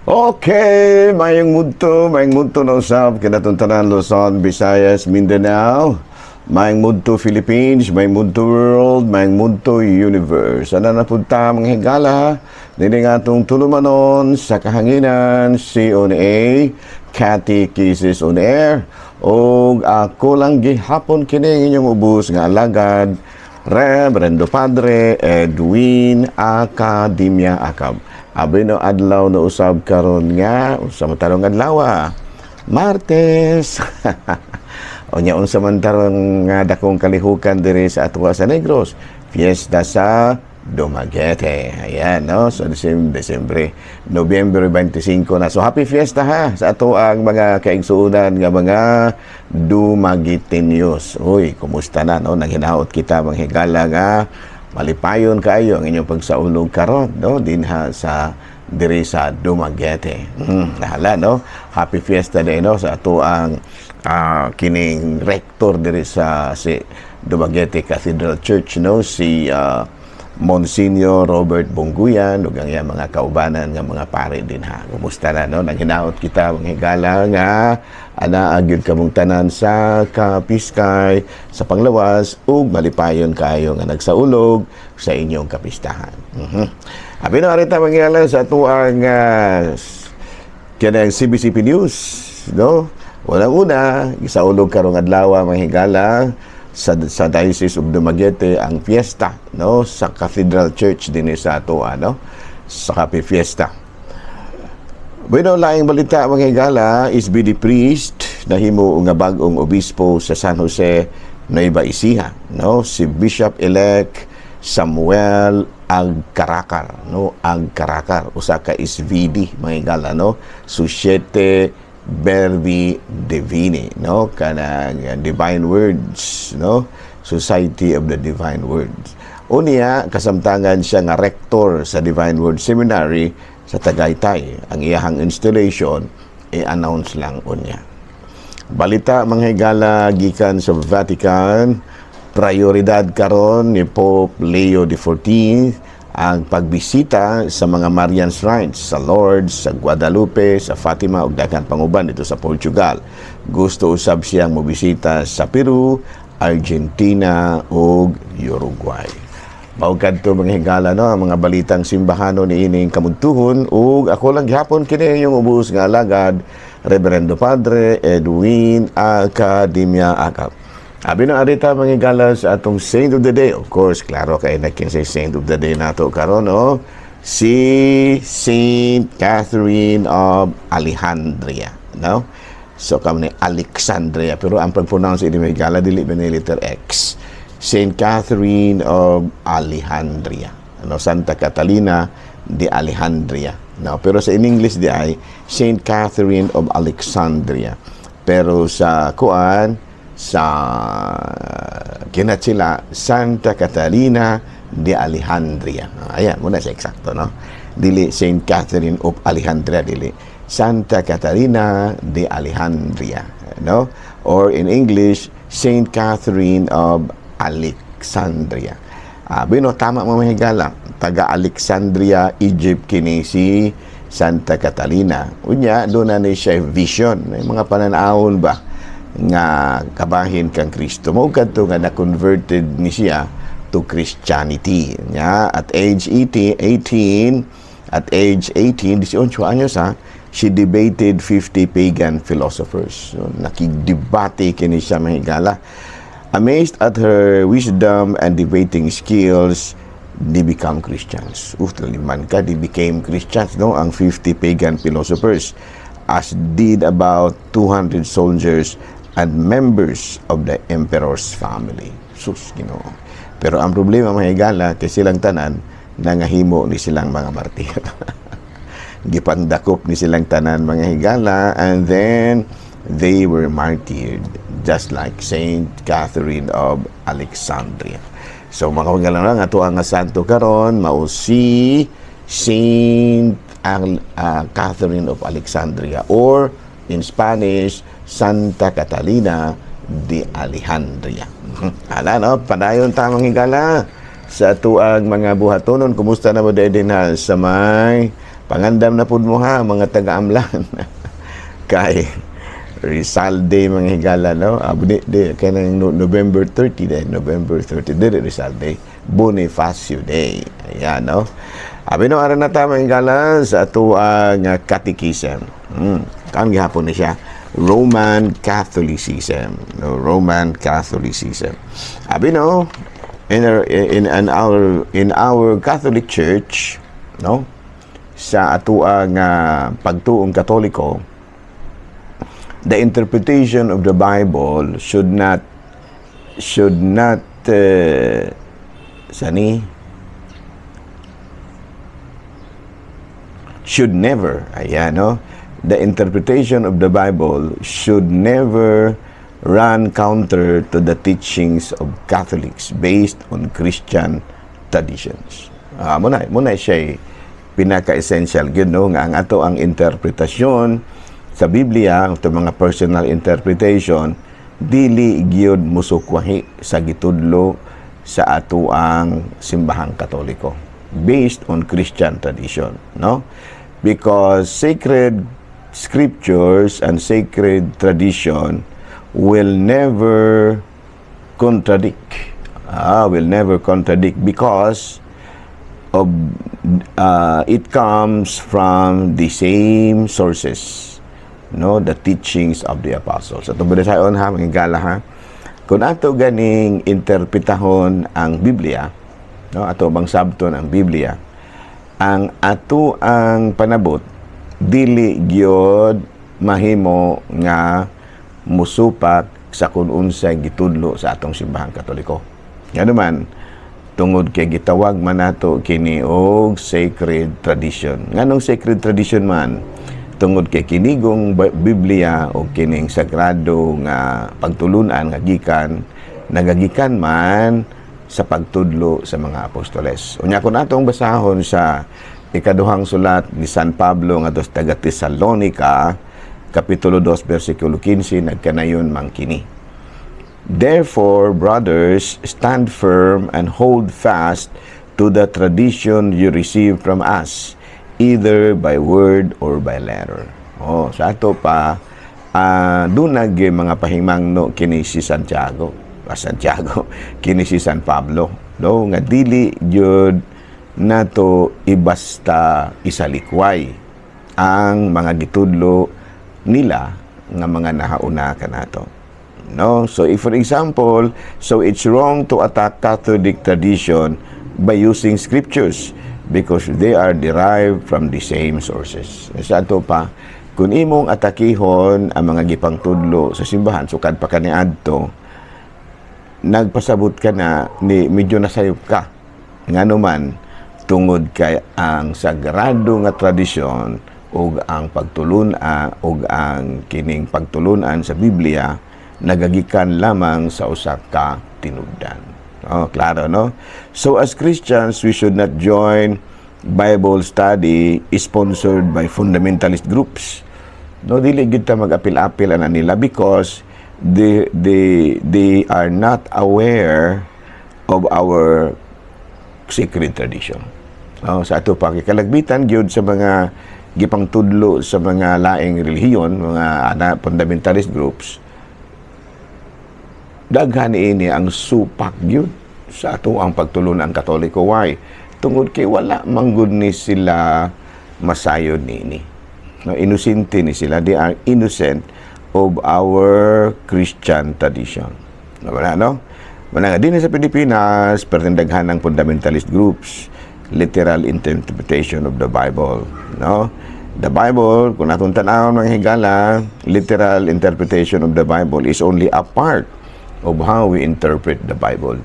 Okay, maayong mudto na usab kanatong tanan, Luzon, Visayas, Mindanao. Maayong mudto, Philippines, maayong mudto, world, maayong mudto, universe. Ana na pud ta, mga higala, dini nga atong tulumanon sa kahanginan, CONA, Catechesis on Air. Og ako lang gihapon kini inyong ubos nga alagad, Reverendo Padre Edwin Academia Acab. Abi no adlaw na usab karon nga unsa man tarong adlaw? Martes. Unya unsa man tarong nga dakong kalihukan diri sa atoa sa Negros? Fiesta sa Dumaguete. Ayan, no? So, December, December, Nobyembre 25 na. So, happy fiesta ha sa ato ang mga kaigsuonan nga mga Dumagueteños. Uy, kumusta na, no? Naghinaot kita, mga higala, nga malipayon kaayo ang inyong pagsaulog karon, no? Dinha sa diri sa Dumaguete. Nahala, no? Happy fiesta din, no? Sa ato ang kining rector diri sa si Dumaguete Cathedral Church, no? Si Monsignor Robert Bongguyan ug ang iyang mga kaubanan nga mga pare dinha. Kumusta na, no? Naghinaot kita, mga higala, nga anaa gyud kamong tanan sa kapiskay sa panglawas ug malipayon kaayo nga nagsaulog sa inyong kapistahan. Abi no arita, mga higala, sa atuang kanang CBCP News, no? Unang-una, gisaulog karong adlaw, mga higala, sa Diocese of Dumaguete ang fiesta, no, sa Cathedral Church dinhi sa atoa, no, sa Happy Fiesta. Bueno, laing balita, mga higala, SVD priest nahimo nga bag-ong obispo sa San Jose, Nueva Ecija, no, si Bishop-elect Samuel Agcaracar, no, Agcaracar, usa ka SVD, mga higala, no, Societe Verbi Divini, no, kanang Divine Words, no, Society of the Divine Words. Unya kasamtangan siya nga rector sa Divine Word Seminary sa Tagaytay. Ang iyahang installation i-announce lang unya. Balita, mga higala, gikan sa Vatican, prioridad karon ni Pope Leo XIV ang pagbisita sa mga Marian shrines sa Lourdes, sa Guadalupe, sa Fatima ug daghan pang uban dito sa Portugal. Gusto usab siyang mobisita sa Peru, Argentina ug Uruguay. Mao kadto, mga higala, no, ang mga balitang simbahano ni ining kamudtuhon ug ako lang gihapon kini inyong ubos nga alagad, Reverendo Padre Edwin Academia Acab. Abi na arita, mga higala, sa atong Saint of the Day. Of course, klaro kay na kinsay Saint of the Day nato karon, no? Si Saint Catherine of Alejandria, no? So kamo ni Alexandria, pero ang pag-pronounce ini, mga higala, dili ba ni letter X. Saint Catherine of Alejandria. Ano, Santa Catalina de Alejandria. No, pero sa in English di ay Saint Catherine of Alexandria. Pero sa kuan sa kinatsila, Santa Catalina de Alejandria. Ayan, muna sa eksakto, no? Dili Saint Catherine of Alejandria, dili. Santa Catalina de Alejandria, no? Or in English, Saint Catherine of Alexandria. Bueno, tama mo, mga higala. Taga Alexandria, Egypt kini si Santa Catalina. Unya, doon na ni siya vision. May mga pananawon ba nga kabahin kang Kristo. Mao kadto nga na-converted ni siya to Christianity. Nya, at age 18, 18 at age 18, 18 anyos ha, she debated 50 pagan philosophers. So, nakigdebate kini siya, mga higala. Amazed at her wisdom and debating skills, they become Christians. Liman ka, they became Christians, no? Ang 50 pagan philosophers, as did about 200 soldiers and members of the emperor's family. Sus, Ginoo. Pero ang problema, mga higala, kay silang tanan, nangahimo ni silang mga martir. Gipandakop ni silang tanan, mga higala, and then they were martyred just like Saint Catherine of Alexandria. So mga higala lang, ato ang santo karon mao si Saint Catherine of Alexandria or in Spanish, Santa Catalina de Alejandria. Ala no, padayon ta, mga higala, sa atuang mga buhatonon. Kumusta na mo din sa may Pangandam na pud mo ha, mga taga-Amlan. Kay Rizal Day, mga higala, no? Di, kanang November 30 din, November 30 diri Rizal Day, Bonifacio Day. Ayan, no? Abi no, aran na ta, mga higala, sa atuang catechism. Kan gihapon ni siya Roman Catholicism. No, Roman Catholicism. Abi no, in our Catholic Church, no, sa atuang pagtuong Katoliko, the interpretation of the Bible should not sani should never, ayan, no, the interpretation of the Bible should never run counter to the teachings of Catholics based on Christian traditions. Muna siya pinaka-essential gyud, no, nga ang ato ang interpretasyon sa Biblia, ito mga personal interpretation, dili gyud musukwahi sa gitudlo sa ato ang Simbahang Katoliko based on Christian tradition, no? Because sacred scriptures and sacred tradition will never contradict. Will never contradict because of it comes from the same sources, no, the teachings of the apostles. Ato ba sayon ha, mga gala ha, kung ato ganing interpretahon ang Biblia, no, ato bang sabton ang Biblia, ang ato ang panabot dili gyud mahimo nga musupak sa kung unsay gitudlo sa atong Simbahang Katoliko. Ngano man, tungod kay gitawag man nato kini og sacred tradition. Nganong sacred tradition man? Tungod kay kinigong Biblia o kining sagrado nga pagtulunan nga gikan nagagikan man sa pagtudlo sa mga apostoles. Unya kung atong basahon sa ikaduhang sulat ni San Pablo ngadto sa taga Tesalonica, kapitulo 2 bersikulo 15, nagkanayon man kini. "Therefore, brothers, stand firm and hold fast to the tradition you received from us, either by word or by letter." Oh, sa ato pa dunag mga pahimangno kini si Santiago, Santiago, kini si San Pablo, no, nga dili gyud nato ibasta isalikway ang mga gitudlo nila nga mga nahauna kanato. No? So if, for example, so it's wrong to attack Catholic tradition by using scriptures because they are derived from the same sources. Sa ato pa, kung imong atakihon ang mga gipangtudlo sa simbahan, sukad pa kaniadto, nagpasabot ka na ni medyo nasayop ka. Ngano man, tungod kay ang sagrado nga tradisyon ug ang pagtulun-an ug ang kining pagtulunan sa Biblia nagagikan lamang sa usa ka tinubdan. Oh, klaro, no? So as Christians, we should not join Bible study sponsored by fundamentalist groups. No, dili gid ta mag-apil-apil ana nila because they are not aware of our sacred tradition. No, sa ato pa kalagbitan gyud sa mga gipangtudlo sa mga laing relihiyon, mga ana fundamentalist groups, daghan ini ang supak gyud sa ato ang pagtulon ang Katoliko. Why? Tungod kay wala manggod ni sila masayod niini. No, inosente ni sila. They are innocent of our Christian tradition. No, wala, no? Wala nga din sa Pilipinas, pertindaghan ng fundamentalist groups, literal interpretation of the Bible, no? The Bible, kung atong tan-awon, mga higala, literal interpretation of the Bible is only a part of how we interpret the Bible.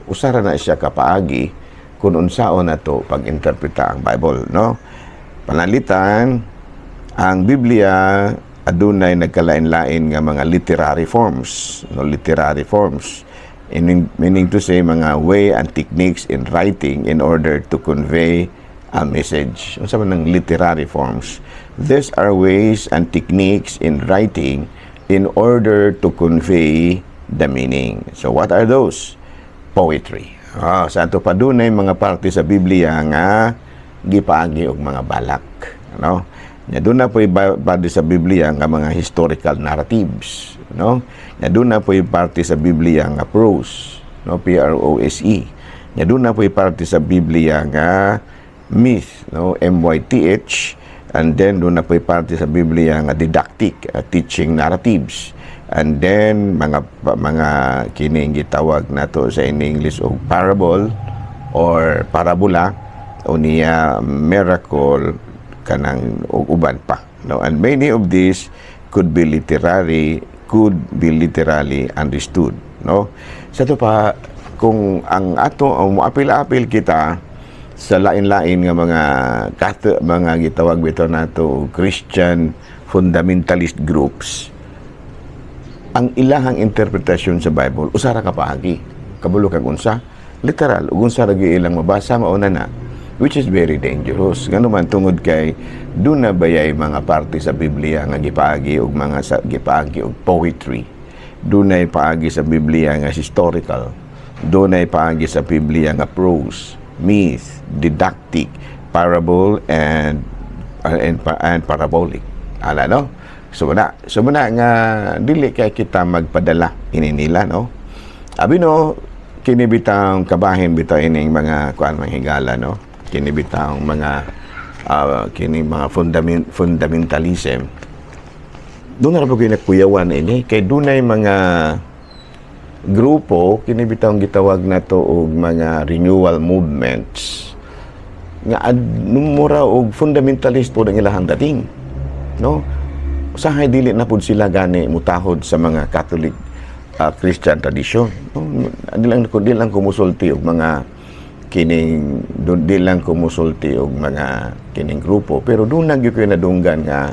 Usara na siya kapaagi kung unsaon na to pag-interpreta ang Bible, no? Panalitan, ang Biblia adunay nagkalain-lain nga mga literary forms, no, literary forms. Meaning to say, mga way and techniques in writing in order to convey a message. Unsa man ang literary forms? These are ways and techniques in writing in order to convey the meaning. So what are those? Poetry. Sa ato pa dunay mga parte sa Biblia nga Gipaagi og mga balak, no? Nya duna po'y parte sa Biblia nga mga historical narratives, no? Nya duna po'y parte sa Biblia nga prose, no, P R O S E. Nya duna po'y parte sa Biblia nga myth, no, M Y T H, and then duna po'y parte sa Biblia nga didactic, teaching narratives. And then mga kining gitawag nato sa in English og parable or parabola o niya miracle kanang og uban pa, no? And many of these could be literally understood, no? Sa to pa, kung ang ato ang moapil-apil kita sa lain-lain nga mga mga gitawag bitaw nato Christian fundamentalist groups, ang ilahang interpretasyon sa Bible usa ra ka paagi. Kabalo kag unsa? Literal. Ug unsa ra gyud ilang mabasa, mauna na, which is very dangerous. Ngano man, tungod kay duna bayay mga parte sa Biblia nga gipaagi og mga sa, gipaagi og poetry. Dunay paagi sa Biblia nga historical. Dunay paagi sa Biblia nga prose, myth, didactic, parable and parabolic. Ala, no? So muna nga dili kay kita magpadala ini nila, no? Abi no, kini bitang kabahin bitaw ining mga kuan, mga higala, no? Kini bitang mga kini mga fundamentalism. Duna ra po'y nagkuyawan ini kay dunay mga grupo kini bitang gitawag nato og mga renewal movements nga mura og fundamentalist po ang ilahang dating, no? Usahay dili na pud sila gani mutahod sa mga Catholic Christian tradition, no? Di lang kumusulti og mga kining di lang kumusulti og mga kining grupo, pero duna gyud ko'y nadunggan nga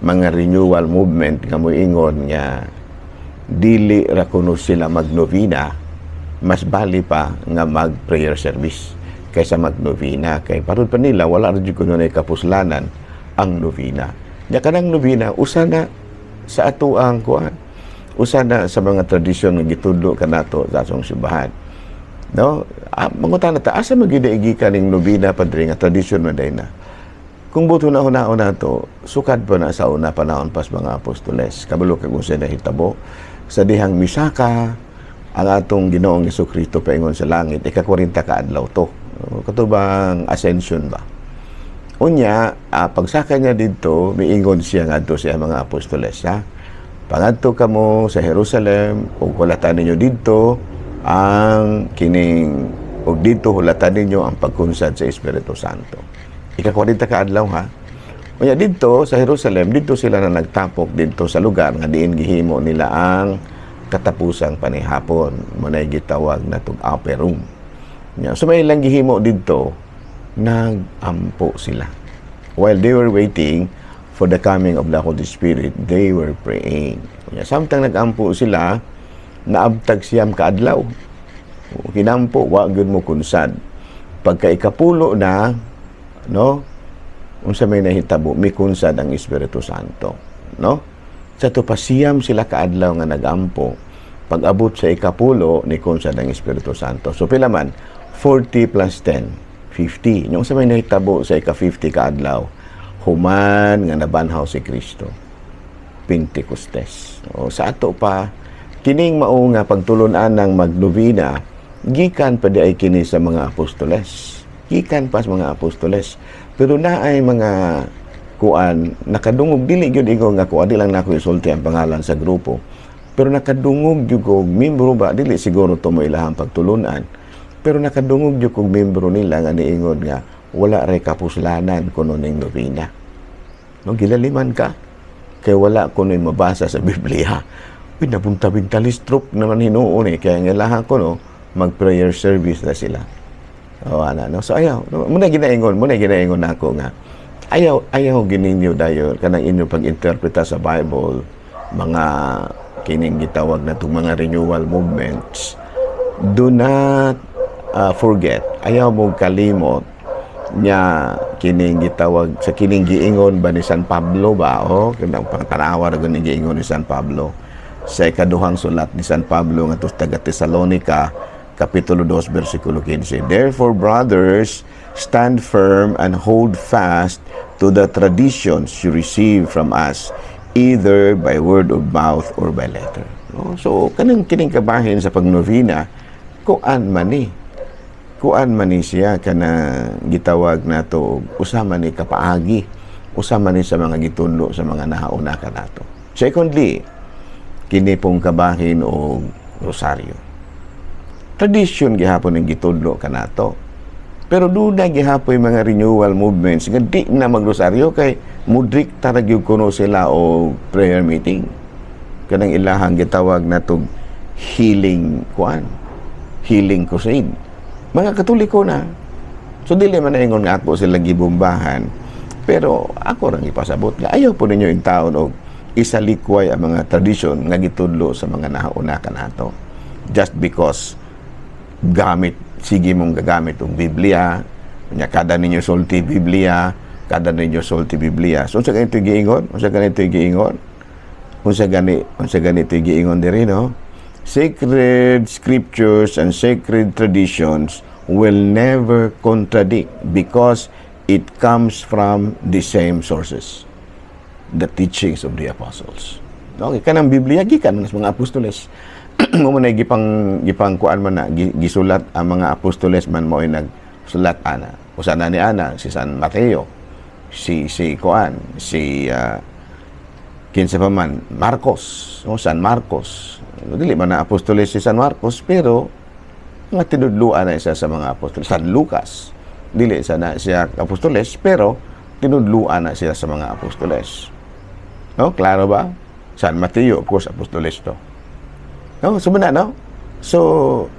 mga renewal movement nga moingon nga dili ra kuno sila magnovena, mas bali pa nga mag prayer service kaysa magnovena, kay parod pa nila wala ra jud kuno nay kapuslanan ang novena. Nya kanang novena usa na sa ato ang kuan, usa na sa mga tradisyon nga gitudlo kanato sa atong simbahan, no? Mangutana ta, asa man gyud gikan ning novena, padre, nga tradisyon man day na? Kung buto na una nato, sukad pa na sa una panahon pas mga apostoles. Kabalo kag unsay nahitabo sa dihang misaka ang atong Ginoong Hesukristo paingon sa langit, ika-40 ka adlaw to, katubang Ascension ba. Unya, pagsaka niya didto, miingon siya ngadto sa mga apostoles, ha? "Pangadto kamo sa Jerusalem ug hulatan ninyo didto ang kining ug didto hulatan ninyo ang pagkunsad sa Espiritu Santo." Ika-40 ka adlaw, ha. Unya didto sa Jerusalem, didto sila na nagtapok didto sa lugar nga diin gihimo nila ang katapusang panihapon, munay gitawag na tug upper room. Nya, so may ilang gihimo didto, nagampo sila. While they were waiting for the coming of the Holy Spirit, they were praying. Nya, samtang nagampo sila, naabtag 9 ka adlaw. Kinampo, wa gyud mo kunsad. Pagka ikapulo na, no? Unsa may nahitabo, mikunsad ang Espiritu Santo, no? Sa to pa 9 sila kaadlaw nga nagampo. Pag abot sa ikapulo, ni kunsad ang Espiritu Santo. So pila man? 40 plus 10, 50. Yung sa may nahitabo sa ika-50 kaadlaw, human nga nabanhaw si Kristo. Pentecostes. O, sa ato pa, kining mao nga pagtulun-an ng magnovena, gikan pa di ay kini sa mga apostoles. Gikan pa sa mga apostoles. Pero naay mga kuan nakadungog, dili gyud ingon nga kuan, di lang nako isulti ang pangalan sa grupo. Pero nakadungog gyud og membro ba, dili siguro to mo ilahang pagtulunan. Pero nakadungog gyud kog membro nila nga niingon nga wala ray kapuslanan kuno ning novena. No, gilaliman ka kay wala kuno'y mabasa sa Biblia. Uy, napunta-bintalis troop naman hinuon eh. Kaya nga lahat ko, no, mag-prayer service na sila. O, ana, no? So, ayaw. No, muna ginaingon nako nga, ayaw, ayaw gininyo dayon, kanang inyong pag-interpreta sa Bible, mga kining gitawag na itong mga renewal movements, do not forget, ayaw mo kalimot nya kining gitawag sa kining giingon ba ni San Pablo ba, o kanang pangtanawa ra gud giingon ni San Pablo sa ikaduhang sulat ni San Pablo ngadto sa taga Tesalonica. Kapitulo 2, versikulo 15. "Therefore, brothers, stand firm and hold fast to the traditions you receive from us, either by word of mouth or by letter." No? So, kanang kining kabahin sa pagnovena, kuan man ni. Kuan man ni siya kana gitawag nato usa man ni kapaagi, usa man ni sa mga gitudlo sa mga nahauna kanato. Secondly, kini pong kabahin og rosaryo. Tradition gihapon ang gitudlo kanato. Pero doon na gihapon mga renewal movements nga di na magrosaryo kay mudrikta ra gyud kuno sila o prayer meeting. Kanang ilahang gitawag natog healing kuan, healing crusade. Mga Katoliko na. So dili man na ingon nga ako sila gibombahan. Pero ako rang ipasabot nga ayaw po ninyo intaon og isalikway ang mga tradisyon nga gitudlo sa mga nahauna kanato. Just because gamit, sige mong gagamit og Biblia, nya kada ninyo sulti Biblia, kada ninyo sulti Biblia. So unsa ganito giingon? Unsa ganito giingon? Unsa ganito giingon diri, no? Sacred scriptures and sacred traditions will never contradict because it comes from the same sources, the teachings of the apostles. Okay, kanang Biblia gikan sa mga apostoles. Mo na gipang kuan man na gisulat ang mga apostoles man mo nagsulat ana. Usa na ni ana si San Mateo, si kuan, si kinsa pa man, Marcos, no, San Marcos. Dili man na apostoles si San Marcos, pero nga tinudluan na isa sa mga apostoles. San Lucas, dili sa na siya apostoles, pero tinudluan na siya sa mga apostoles. No, klaro ba? San Mateo, of course, apostoles to. No, so na, no? So,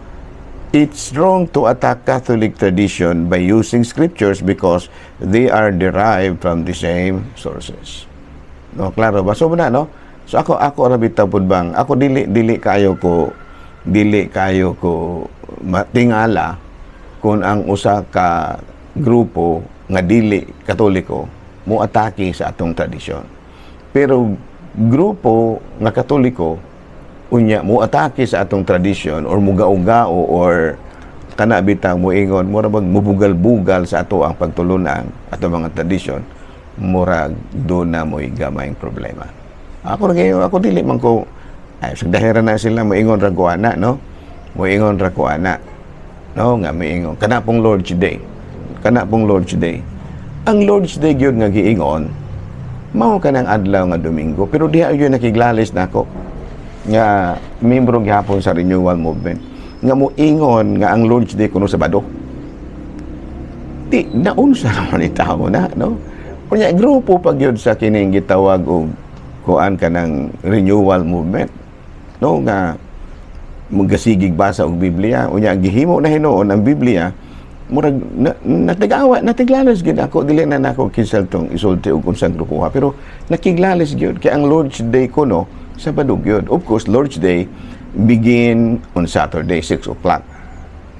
it's wrong to attack Catholic tradition by using scriptures because they are derived from the same sources. No, klaro ba? So na, no? So ako ra bitaw pud bang ako dili kayo ko matingala kung ang usa ka grupo nga dili Katoliko mo atake sa atong tradisyon. Pero grupo nga Katoliko unya mo atake sa atong tradisyon or mugaugao or kana bitaw moingon mura bag mubugal-bugal sa ato ang pagtulunan, ato mga tradisyon, murag do na mo'y gamayng problema. Ako ra ako dili man ko ay sagdahera na sila moingon ra ko ana, no? Moingon ra ko ana. No, nga moingon kana pong Lord's Day. Kana pong Lord's Day. Ang Lord's Day gyud nga giingon mao kanang adlaw nga Domingo, pero diha gyud nakiglalis nako nga membro gihapon sa renewal movement nga moingon nga ang Lord's Day kuno Sabado. Di naunsa naman ni tao na, no? Kunya grupo pa gyud sa kining gitawag og kuan kanang renewal movement, no, nga magasigig basa og Biblia, unya gihimo na hinuon ang Biblia murag na, natigawa, natiglalis gyud ako. Dili na nako kinsel tong isulti og unsang grupo, pero nakiglalis gyud kay ang Lord's Day kuno Sabado gyud. Of course, Lord's Day begin on Saturday, 6 o'clock.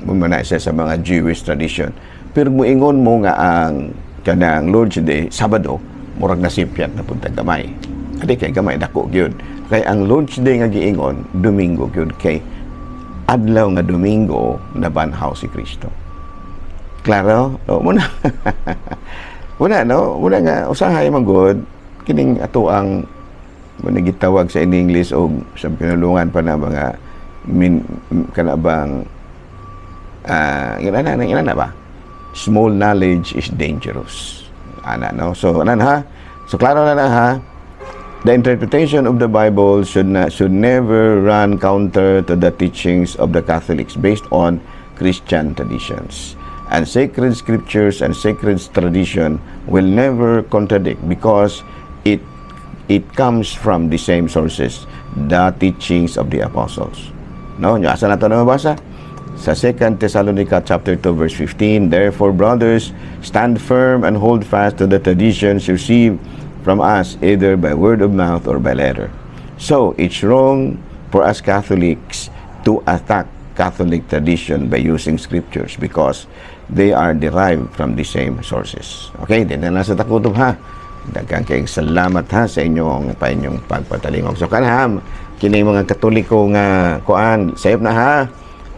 Mo na isa sa mga Jewish tradition, pero muingon mo nga ang kanang Lord's Day Sabado, murag nasipyat na punta gamay. Adi kay gamay, dako gyud. Kay ang Lord's Day nga giingon, Domingo gyud, kay adlaw nga Domingo nabanhaw si Kristo. Klaro? O, muna. Muna, no? Muna nga, usahay man gud, kining ato ang muna gitawag sa in English o sa pinulungan pa na mga min, kana bang ina na ba? Small knowledge is dangerous. Ana, no? So, ana ha? So, klaro na na ha? The interpretation of the Bible should not, should never run counter to the teachings of the Catholics based on Christian traditions. And sacred scriptures and sacred tradition will never contradict because it comes from the same sources, the teachings of the apostles. No, nyo asa na to na mabasa? Sa 2 Thessalonica chapter 2 verse 15, "Therefore, brothers, stand firm and hold fast to the traditions received from us, either by word of mouth or by letter." So, it's wrong for us Catholics to attack Catholic tradition by using scriptures because they are derived from the same sources. Okay, din na lang sa takutob ha. Daghang kayong salamat ha sa inyong pa inyong pagpatalingog. So kanham, kini mga Katoliko nga kuan, sayop na ha.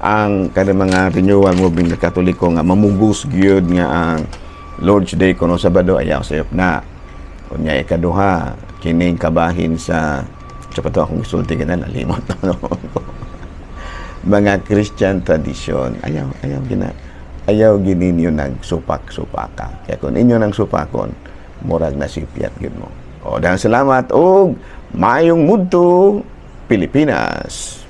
Ang kanang mga renewal movement nga Katoliko nga mamugos gyud nga ang Lord's Day kuno Sabado, ayaw sayop na. Unya, ikaduha, kining kabahin sa pa to akong gisulti kana, nalimot na, no? Mga Christian tradition, ayaw ayaw gina ayaw gininyo nagsupak-supaka. Kaya kung inyo nang supakon, murag nasipyat gyud mo. O, dahil salamat og maayong mudto, Pilipinas.